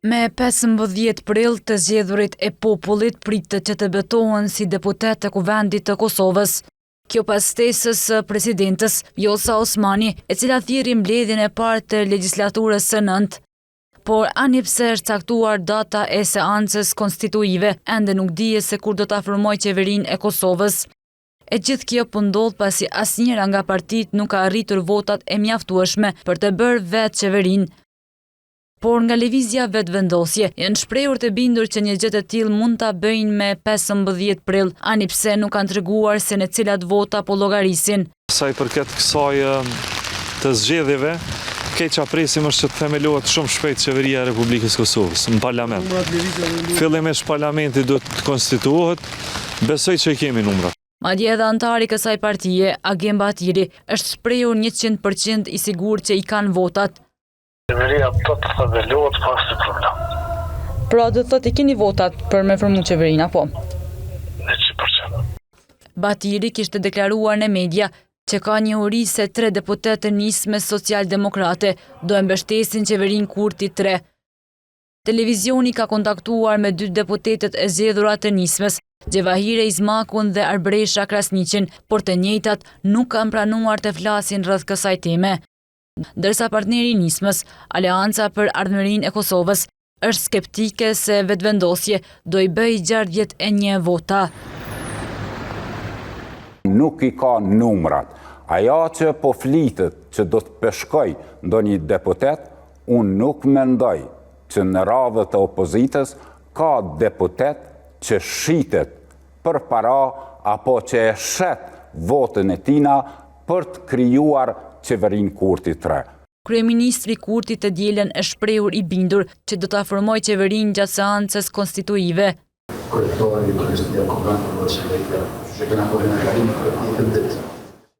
Me 15 prill të zgjedhurit e popullit pritet që të betohen si deputetë të Kuvendit të Kosovës. Kjo pas ftesës së presidentes, Vjosa Osmani, e cila thirri mbledhjen e parë të legjislaturës së nëntë. Por ani pse është caktuar data e seancës konstituive, ende nuk dihet se kur do ta formojë qeverinë e Kosovës. E gjithë kjo po ndodh pasi asnjëra nga partitë nuk ka arritur votat e mjaftueshme për të bërë vetë qeverinë. Por nga Lëvizja Vetëvendosje janë shprehur të bindur që një gjë të tillë mund ta bëjnë me 15 prill, ani pse nuk kanë treguar se në cilat vota po llogarisin. Sa i përket kësaj të zgjedhjeve, krejt çka presim është që të themelohet shumë shpejt qeveria e Republikës së Kosovës në parlament. Fillimisht parlamenti duhet të konstituohet, besoj që i kemi numrat. Madje edhe anëtari i kësaj partie, Agim Bahtiri, është shprehur 100% i sigurt që i kanë votat. Qeveria do të themelohet pa asnjë problem. Pra do të thotë i keni votat për me formu qeverinë, apo? 100%. Bahtiri kishte deklaruar në media që ka njohuri se tre deputetë të Nismës Socialdemokrate do e mbështesin qeverinë Kurti 3. Televizioni ka kontaktuar me dy deputetet e zgjedhura të Nismës, Xhevahire Izmakun dhe Arbëresha Krasniqin, por të njëjtat nuk kanë pranuar të flasin rreth kësaj teme. Ndërsa partneri i Nismës, Aleanca për Ardhmërinë e Kosovës, është skeptike se Vetëvendosje do i bëjë 61 vota. Nuk i ka numrat. Ajo që po flitet që do të peshkojë ndonjë deputet, unë nuk mendoj që në radhët e opozitës ka deputet që shitet për para apo që e shet votën e tina për të krijuar qeverinë Kurti 3. Kryeministri Kurti të dielën është shprehur i bindur që do ta formojë qeverinë gjatë seancës konstituive. Kryetari i Kryesia e Kuvendit dhe Qeveria, që kena po e në kalim për një ditë.